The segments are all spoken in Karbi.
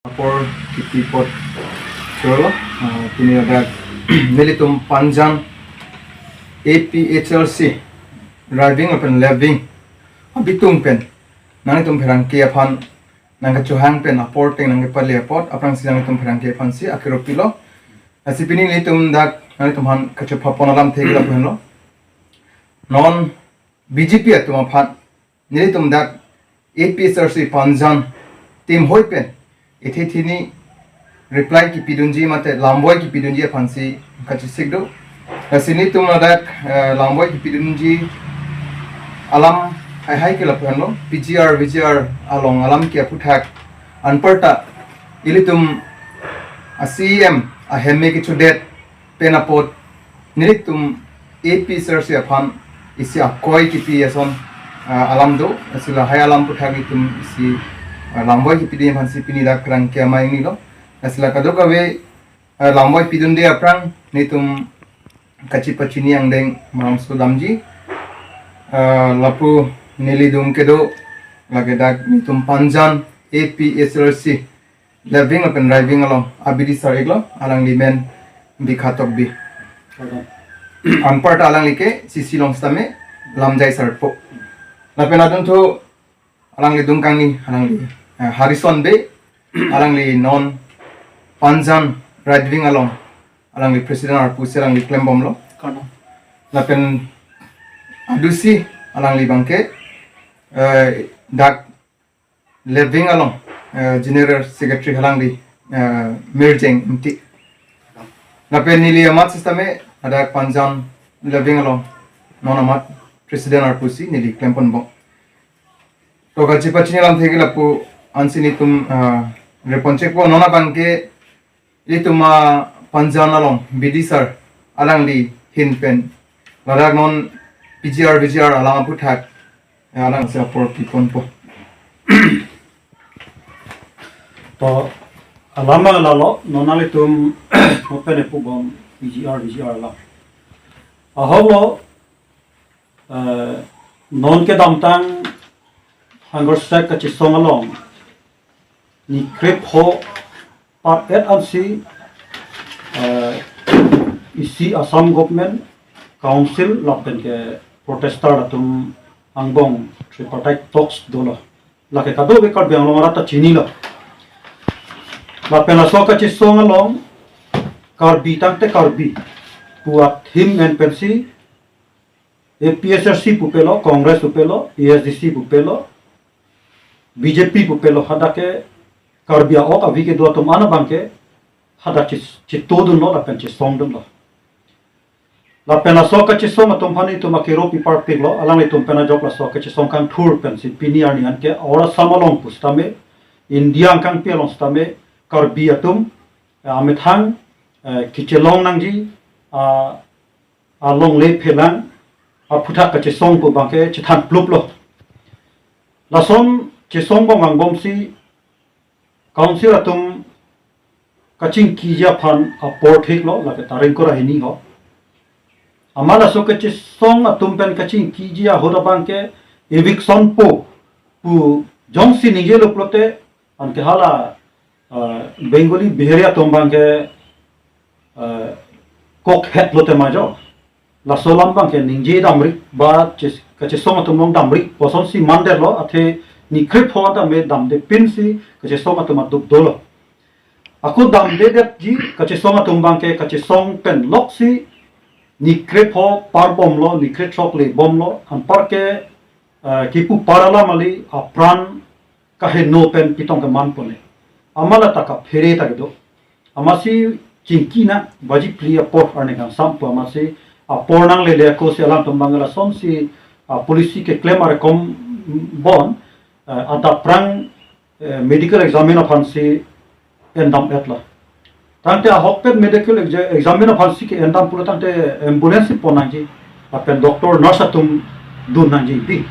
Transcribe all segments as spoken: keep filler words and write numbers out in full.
Apor kipi apot cholo, ah, pini ladak nelitum Panjan A P H L C driving lapen left wing abitung pen nanglitum pherangke aphan nangkachehang pen apor ateng nangkepale apot aphrangsi nanglitum pherangke aphansi akero pilo. Lasi pini nelitum dak nanglitum aphan kachepha pon alamthe ke lapu henlo. Non B J P atum aphan nelitum dak A P H L C Panjan team hoi pen ithi thini reply kipidunji mate lamvoi kipidunji aphansi kachesik do. Lasi nelitum ladak, eh, lamvoi kipidunji alam haihai ke lapu henlo, P G R V G R along alam ke aphuthak anparta ilitum a C E M ahem me kechodet pen apot nelitum A P H L C aphan isi akoi kipi ason, ah, alam do, lasi lahai alam aphuthak nelitum isi, ah, lamvoi kipidun aphansi pini dak pherangke amei nilo. Lasi la kadokave, ah, lamvoi pidunde aphrang nelitum kachepachini angdeng malomso damji. Ah, lapu neli dum kedo lake dak nelitum Panjan A P H L C left wing lapen right wing along abidi sar iklo, alangli men Bikha Tokbi. Anparta alangli ke C C along sitame lamjai sarpo. Lapen adunthu alangli dungkangni alangli, eh, Harrison Bey, alangli non Panjan right wing along alangli president arpusi alangli klembomlo. Lapen adusi alangli abangke, eh, dak left wing along, eh, general secretary alangli, eh, Mirjeng Ingti. Lapen neli amat sitame dak Panjan left wing along non amat president arpusi neli klempon bom. To kachepachini alamthe ke lapu ansi nelitum, eh, repon chekpo. Non abangke ilitum a Panjan along bidi sar alangli ahin pen ladak non P G R V G R alam aphuthak, eh, alangsi apor piponpo. To alam lalo non nanglitum open epu bom P G R V G R alam. Ahoklo, eh, non kedamtang Hangarsek kachesong along nikrepho par-et ansi, eh, isi Assam government, council lapen ke protester atum angbong tripartite talks dolo. Lake kadokave Karbi Anglong arat ta chinilo. Lapen laso kachesong along Karbi tangte Karbi pu a-theme en pensi A P H L C pupelo, Congress pupelo, A S D C pupelo, B J P pupelo, hadak ke Karbi a-ok avi kedo atum an abangke hadak chis-, chitodunlo lapen chesongdunlo. Lapen laso kachesong atum aphan itum akero piparpiklo, alanglitum pen ajok laso kachesong kangthur pensi pini arni anke or Assam along pusitame, India angkangpi along sitame, Karbi atum, eh, amethang, eh, kechelong nangji, ah, alongle phelang aphuthak kachesong pu abangke chethan pluplo. Lason chesong bom angbomsi council atum kachingkiji aphan apor thiklo, lake tarik ingkoi ra hini ho. Amat laso kachesong atum pen kachingkiji ahut abangke eviction po pu jongsi ningjelo pulote anke hala, ah, Bengali Bihari atum abangke, ah, kokhet lote ma jo. Laso alam abangke ningje damri ba ches-, kachesong atum along damri pu asonsi mandetlo, athe nikrepho tame damde pinsi kachesong atum aduk dolo. Ako damdedetji kachesong atum abangke kachesong pen loksi nikrepho parbomlo, nikre throk lebomlo, anparke, eh, kipu par alam kali, apran kaheno pen pitong keman pone. Amat la ta kaphere ta kedo. Amatsi chingki na baji phli apor arni kangsam pu amatsi apor nanglele akosi alangtum abang lasonsi, ah, policy keklem arekom bon, eh, adap aphrang, eh, medical examine aphansi endam-etlo. Tangte ahokpet medical exa-, examine aphansi ke-endam pulo tangte ambulance si pon nangji, lapen doctor nurse atum dun nangji pi.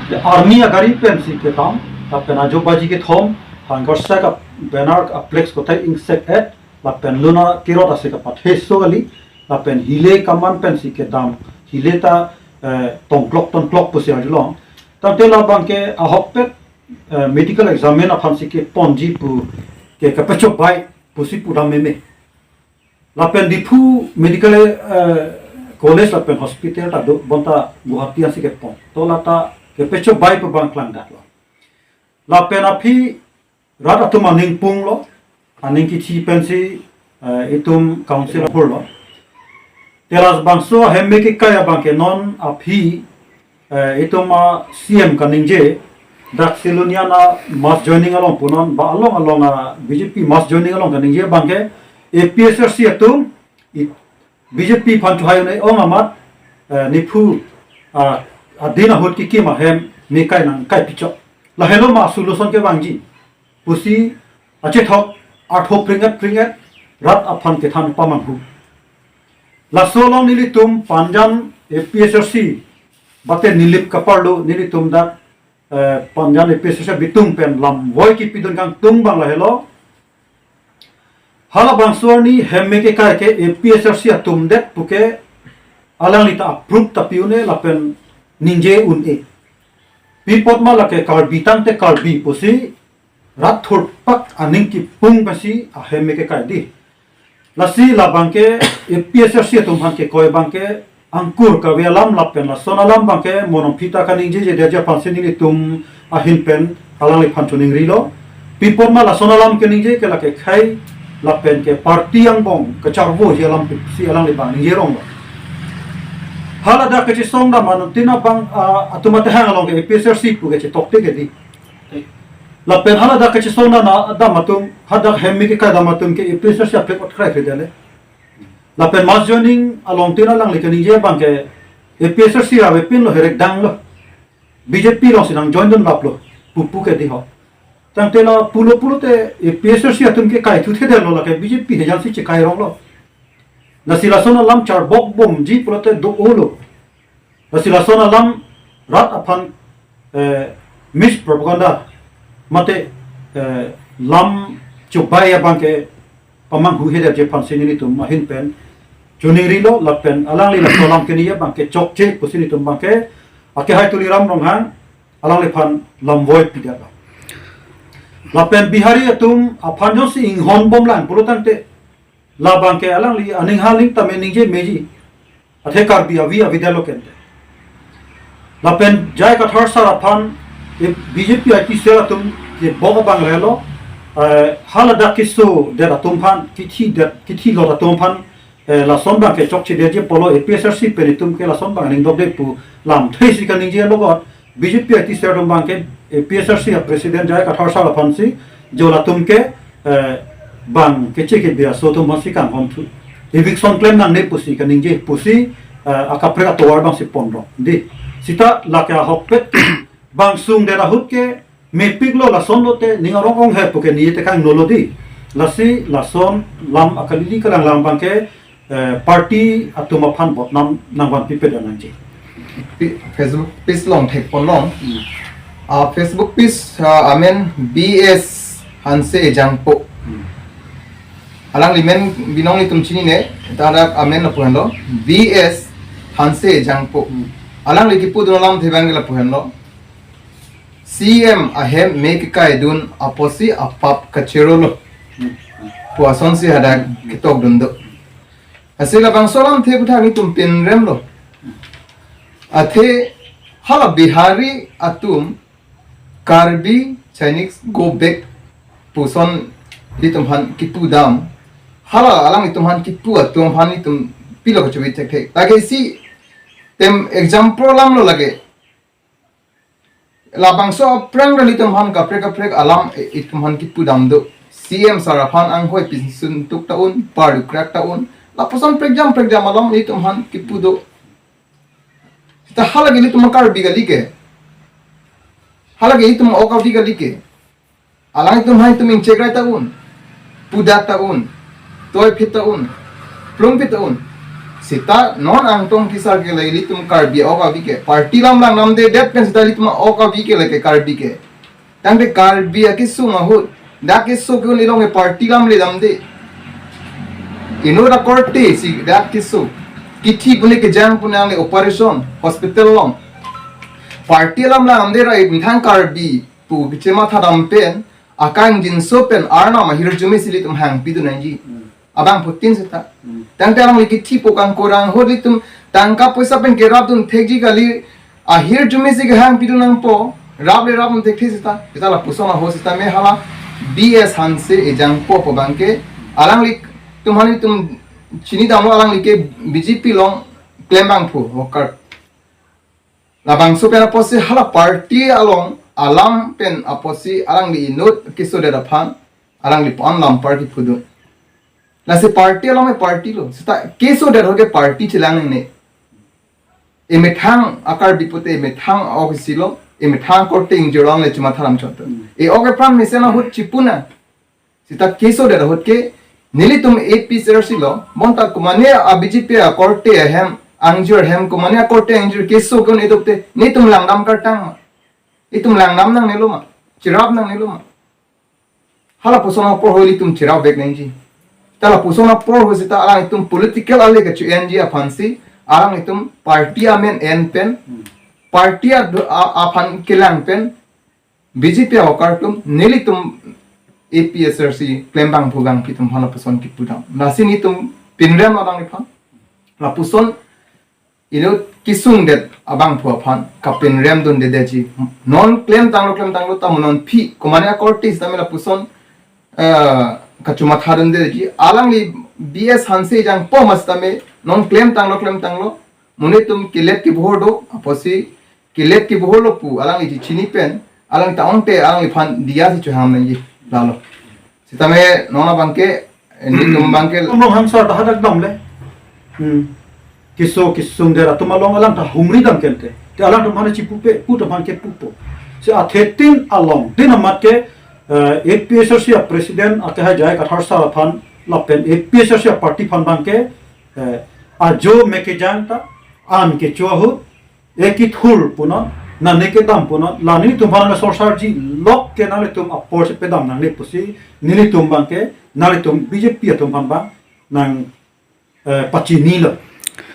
Te army agari pensi kedam, lapen ajo baji kethom, Hangarsek a-banner a-flex kothai ingsek-et, lapen luna kirot asi kapathe so kali, lapen hile kaman pensi kedam, hile ta, eh, tongklok tongklok pusi arjulong. Tangte labangke ahokpet eh, medical examine aphan si keponji pu ke kapechobai pusi pudam meme. Lapen Diphu Medical, eh, College lapen hospital ta do bonta Guwahati ansi kepon. To lata kepechobai pu abang klangdaklo. Lapen aphi rat atum aning punglo, aning kithi pensi, eh, itum council hurlo. Te labangso ahem me kekai abang ke non aphi, eh, itum a C M kaningje, dak Silonijan a mass joining along punon, ba along along a B J P mass joining along kaningje abang ke A P H L C atum, i, B J P aphan chuhai un-e ong amat, eh, nephu, ah, adin ahut kekim ahem me kai nangkai pichok. Lahelo ma solution kevangji pusi achethok artho pringet pringet rat aphan kethan pamanghu. Laso along nelitum Panjan A P H L C bate Nilip kaparlo nelitum dak, eh, Panjan A P H L C bitung pen lamvoi kipidun kangtung abang lahelo. Halabangso arni hem me kekai ke A P H L C atum det puke alangli ta approve ta pi un-e lapen ningje un-e. Pi apot ma lake Karbi tangte Karbi pusi rat thurpak aning kipung pensi ahem me kekai di. Lasi labang ke A P H L C atum aphan kekoi abang ke angkur kave alam lapen lason alam abang ke mo nangphi ta kaningjeje detji aphansi nelitum ahin pen alangliphan choningrilo. Pi apot ma lason alam keningje ke lake khei lapen ke party angbong kacharvoji alam si alangli abang ningje ronglo. Haladak kechesong dam anuttin abang, ah, atum atehang along ke A P H L C pu kechetokte ke di. Lapen haladak kechesong dam, dam atum, hadak hem me kekai dam atum ke A P H L C aplek ot krai kredele. Lapen mass joining along tin alangli kaningje abang ke A P H L C avepinlo, herek danglo. B J P alongsi nangjoin dunlaplo pupu ke di ho. Tangte la pulo pulote A P H L C atum ke kaithuthedetlo, lake B J P hejansi chekai ronglo. Lasi lason alam charbok bomji pulote do-olo. Lasi lason alam rat aphan, eh, mispropaganda mate, eh, lam chubai abang ke pamanghuhedetji aphansi nelitum ahin pen choningrilo lapen alangli laso alam keningje abang ke chokche pusi nelitum abang ke akehai Tuliram Ronghang alangliphan lamvoi pidetlo. Lapen Bihari atum aphan jongsi inghon bomlang pulo tangte labang ke alangli aning haling tame ningje meji. Athe Karbi avi avi detlo kente. Lapen J I Kathar sir aphan, eh, B J P I T cell atum kebok abang lahelo, eh, haladak keso det atum aphan, kithi det, kithi lot atum aphan, eh, lason abang ke chokchedetji apotlo A P H L C pen itum ke lason abang aning dokde pu lamthe si kaningje logot, B J P I T cell atum abang ke A P H L C a president J I Kathar sir aphansi jo latum ke, eh, bang keche kebi aso atum aphansi kanghon thu. Eviction klem nangne pusi kaningje pusi, eh, akaprek atovar abangsi ponrong. Di, sita lake ahokpet bang sungdet ahut ke mepiklo, lason lote ning arong ong he puke ningje tekang nolo di. Lasi lason alam akalili kalanglang abang ke, eh, party atum aphan botnam nangvanpipet nangji. Pi-, Facebook page along thekponlong. Hmm. Ah, Facebook page, ah, amen B S Hanse Jangpo. Hmm. Alangli amen binong itum chinine, ta dak amen lapu henlo, B S Hanse Jangpo. Hmm. Alangli kipudun alamthe abang lapu henlo. C M ahem me kekaidun apotsi apap kachirolo. Hmm. Pu asonsi hadak ketokdun do. Lasi labangso alamthe aputhak nelitum pinremlo. Athe hala Bihari atum Karbi Chinese go back puson nelitum aphan kipu dam. Hala alanglitum aphan kipu atum aphan nelitum pilo kachobi thekthe. Lake isi tem example alamlo lake. Labangso aphrang ra nelitum aphan kaprek kaprek alam, eh, itum aphan kipu dam do. C M sir aphan anghoi pinsun tuk ta un, pardu krak ta un. Lapuson prekjam prekjam alam nelitum aphan kipu do. Ta halake nelitum Karbi kali ke. Halake nelitum ok avi kali ke. Alanglitum aphan itum ingchek rai ta un, pudak ta un, toiphit ta un, plungphit ta un. Sita non angtong kisar ke lake ilitum Karbi ok avi ke. Party alam langdamde det pen sita ilitum ok avi ke lake Karbi ke. Tangte Karbi akesung ahut, dak keso ke-un ilong ke party alam ledamde. Inut akorte si dak keso. Kithi pune kejang pune angle operation, hospital along. Party alam langdamde ra itum thang Karbi Kechematha dam pen, akangjinso pen Arnam ahirjume si ilitum hangpidun nangji. Hmm. Abangphutin seta. Hmm. Tangte alangli kethipo kangkurang ahut ilitum tangka poisa pen kerapdun thekji kali, ahirjume si kehangpidun nangpo, rap le rapdun thekthe seta. Seta lapuson ahut seta me hala B S Hanse ejangpo pu abangke, alanglitum aphan itum chini damlo, alangli ke B J P along klembangphu worker. Labangso pen apotsi hala party along alam pen apotsi alangli inut kesodet aphan alangli pon lam party phudun. Lasi party along e party lo. Seta kesodet ahut ke party chelang nangne. Emethang a-Karbi pute emethang a-ok isi lo, emethang akorte ingjir along le chematha lam chot. Hmm. E-ok epran mesen ahut chipu nang. Seta kesodet ahut ke nelitum A P H L C lo, bonta komane a-B J P akorte ahem, angjir ahem, komane akorte angjir keso ke un-e dokte, netum langdam kartang ma? Itum langdam nangnelo ma? Cherap nangnelo ma? Hala puson apor ahut ilitum cherapvek nangji. Ta lapuson apor ahut seta alanglitum political ale kacho-enji aphansi, alanglitum party amen en pen, party adu-, a-, aphan kelang pen, B J P a-worker atum, nelitum A P H L C klembangphu abangpi atum aphan lapuson kipu dam. Lasi netum pinrem lo nangliphan. Lapuson inut kesungdet abangphu aphan kapinrem dunde detji. Non klemtanglo, klemtanglo, ta mo non aphi, komane akorte sitame lapuson, eh, kachematha dunde detji. Alangli B S Hanse ejangpo ma sitame, non klemtanglo, klemtanglo, monit atum kelet kebohor do, apotsi kelet kebohor lo pu alangli chechini pen, alang ta ongte alangliphan diya si chohang nangji lalo. Sitame non abangke, eh, netum abangke. Amrong Hanse ta hadak damle. Hmm. Keso kesungdet atum along alang ta humri dam kente. Te alangtum aphan chipupe, pu atum aphan kepupo. Si athetin along, din amat ke, eh, A P H L C a-president akehai J I Kathar sir aphan lapen A P H L C a-party aphan abangke, eh, ajo me kejang ta, an kecho ahut, e kethur punon, nane kedam punon, la netum aphan nang sorsarji lok ke nanglitum apor si pedam nangne pusi, nelitum abangke, nanglitum B J P atum aphan abang, nang, eh, pachinilo,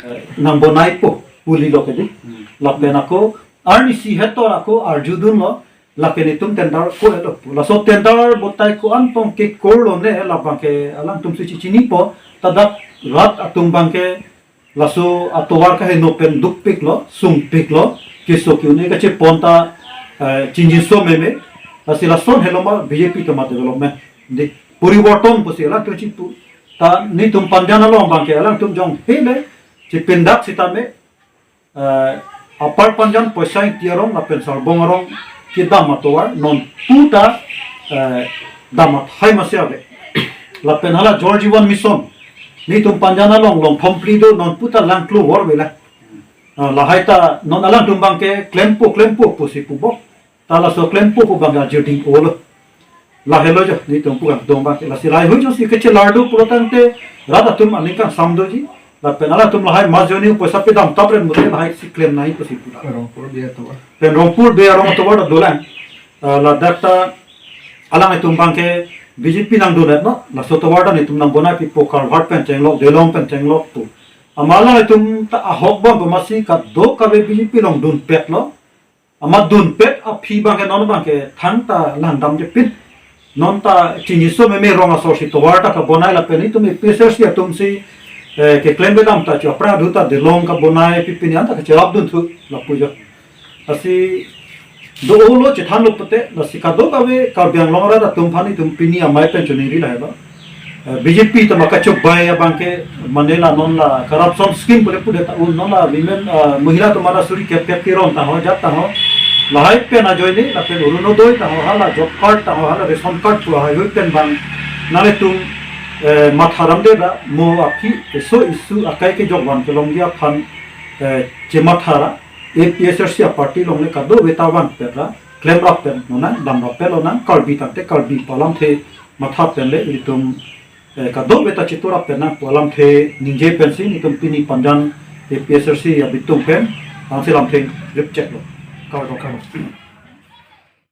eh, nang bonaipo, pulilo ke di. Hmm. Lapen ako, arnisi hetor ako, arjudunlo, lake netum tender ko-etlo. Laso tender botai ko-an tong kekorlo ne, labangke alangtum si chinipo, ta dak rat atum abangke, laso atovar kaheno pen dukpiklo, sungpiklo, keso ke-un-e kachepon ta, eh, chingjinso meme, lasi lason helo ma B J P atum a-development. Di, poriborton pusi alangtum chipu, ta netum Panjan along abangke, alangtum jong hele, chepindak sitame, eh, Upper Panjan Poisa Ingti arong, lapen Sarbong arong kedam atovar, non puta, eh, dam athai masi ave. Lapen hala Jal Jeevan Mission, netum Panjan along longthom phli do, non puta langklo vorve la. Ah, lahai ta non alangtum abangke klempo, klempo pusi pubok. Ta laso klempo pu abang ajirding olo. Lahelo jo, netum pu abang dong abangke. Lasi lahai hui jo si kechelardo pulo tangte, rat atum aning kangsam doji. Lapen alangtum lahai mas joni poisa pedam tapren mute lahai si klem nai pusi pulo. Rongpur Bey atovar. Pen Rongpur Bey arong atovar ta dolang. Ah, ladak ta alanglitum abangke B J P nangdundet no. Laso atovar ta netum nang bonaipipo, culvert pen chenglok, delong pen chenglok pu. Amat alanglitum ta ahok bom pemasi kadokave B J P along dunpetlo. Amat dunpet aphi abangke non abangke thangta langdamde pin. Non ta chingjinso meme rong asor si tovar ta kabonai lapen itum A P H L C atum si, eh, keklem bedam ta chu aphrang adhu ta delong kabonai pipini an ta kacherapdun thu lapu jo. Lasi do-olo chethanlo pute, lasi kadokave Karbi Anglong arat atum aphan itum pini amei pen choningri lahelo. Eh, B J P atum akachubai abangke mane la non la corruption scheme pule pudet ta un, non la women, ah, mohila atum ara suri kep kep kiron ta ho, jat ta ho. Lahai pen ajoine, lapen Orunodoi ta ho, hala job card ta ho, hala ration card pu lahai hui pen abang. Nanglitum, eh, matha ramde ra, mo aphi, eso issue akai kejok van kelongji aphan, eh, chematha ra, A P H L C a-party along le kadokave ta vanpet ra, klemrap pen lonang, damrap pen lonang, Karbi tangte Karbi pu alamthe matha pen le itum, eh, kadokave ta chiturap pen nang pu alamthe ningje pensi netum pini Panjan A P H L C abitung pen, tangsi lamthe ripcheklo. Kardom, kardom.